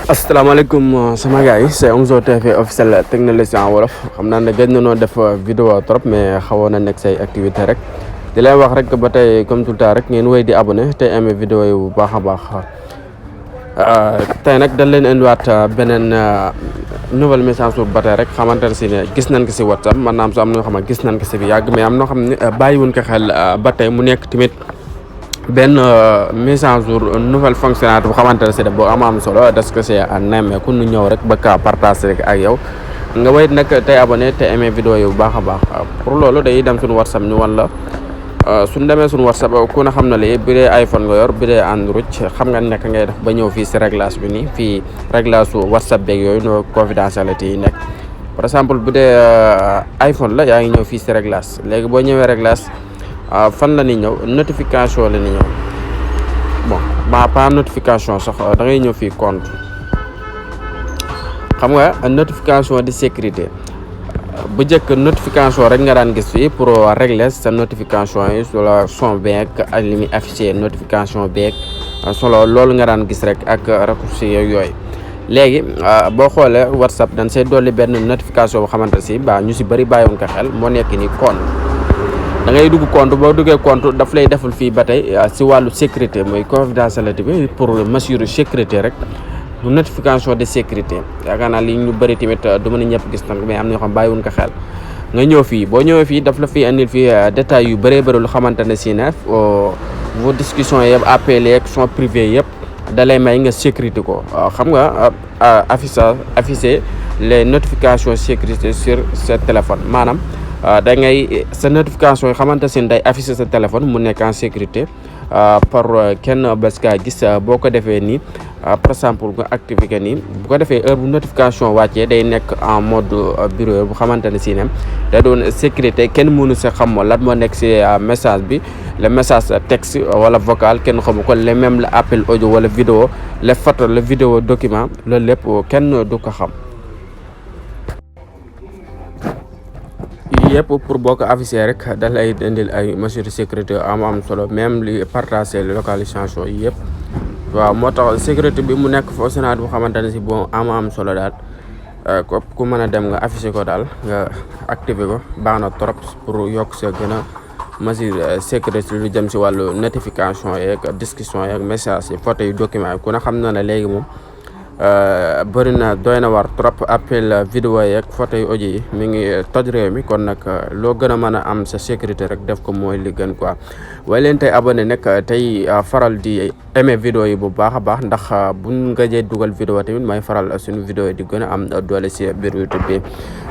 asalaamaaleykum sama gars yi c'est Omzo TV officiel technologie en wolof xam naa ne gëj na noo def vidéo trop mais xawoon na nekk say activité rek di lay wax rek ba tey comme tout le temps rek ngeen wéy di abonné te aimé vidéo yi bu baax a baax tey nag dañ leen indiwaat beneen nouvelle message pour ba tey rek xamante ne si ne gis nañ ko si WhatsApp man naam su am na ñoo xam ne gis nañ ko si bi yàgg mais am noo xam ne bàyyiwuñ ko xel ba tey mu nekk tamit benn mise à jour nouvelle fonctionnalité bu xamante ne si de boo am solo des que c'est à nemmeeku nu ñëw rek ba ka partage rek ak yow nga wéy nag tey abonné te aimé vidéo yi bu baax a baax pour loolu day dem suñu WhatsApp ñu wan la suñ demee suñu WhatsApp ku ne xam na lii bi dee iPhone nga yor bi dee Android xam nga nekk ngay def ba ñëw fii si réglage bi nii fii réglage su WhatsApp beeg yooyu no confidentialité yi nekk par exemple bu dee iPhone la yaa ngi ñëw fii si réglage léegi boo ñëwee réglage fan la ni ñëw notification la ni ñëw bon pas notification sax da ngay ñëw fii compte xam nga notification de sécurité bu njëkk notification rek nga daan gis fii pour régler sa notification yi solo son beeg ak li muy affiché notification beeg solo loolu nga daan gis rek ak raccourci yooyu léegi boo xoolee WhatsApp dañ say dolli benn notification bu xamante si ba ñu si bëri bàyyiwoon ko xel moo nekk ni compte da ngay dugg compte boo duggee compte daf lay deful fii ba tey si wàllu sécurité mooy confidentialité bi pour mesure sécurité rek notification de sécurité yaakaar naa li ñu bëri tamit du mën a ñëpp gis nag mais am na ñoo xam bàyyiwuñ ko xel nga ñëw fii boo ñëwee fii daf la fi andil fii détails yu bëree bëri lu xamante ne si ne vos discussions yëpp appels yeeg sont privés yëpp da lay may nga sécurité ko xam nga afficher les notifications sécurité sur ce téléphone maanaam da ngay sa notification yi xamante ne day afficher sa téléphone mu nekk en sécurité par kenn bés kaa gis boo ko defee nii par exemple nga activé que nii bu ko defee heure bu notification wàccee day nekk en mode bureau bu xamante ne si ne da doon sécurité kenn mënu sa xam lan moo nekk si message bi le message texte wala vocal kenn xamu ko le même la appel audio wala vidéo les photos le vidéo document loolu lépp kenn du ko xam. yëpp pour boo ko affiché rek da lay indil ay mesures de sécurité am solo même li partager localisation yi yëpp waaw moo tax sécurité bi mu nekk fonctionnalité bu xamante ne si bon am solo daal ku mën a dem nga affiché ko daal nga activé ko baax na trop pour yokk sa gën a mesure sécurité lu jëm si wàllu notification yeeg discussion yeeg message yi photo yi document yi ku ne xam na ne léegi moom bëri na doy na war trop appel vidéo yeeg photo yi audio yi mi ngi toj réew mi kon nag loo gën a mën a am sa sécurité rek def ko mooy li gën quoi waaye leen tey abonné nag tey faral di aimé vidéo yi bu baax a baax ndax buñ gëjee dugal vidéo tamit may faral suñu vidéo yi di gën a am doole si biir YouTube bi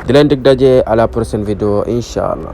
di leen dig daje à la prochaine vidéo incha allah.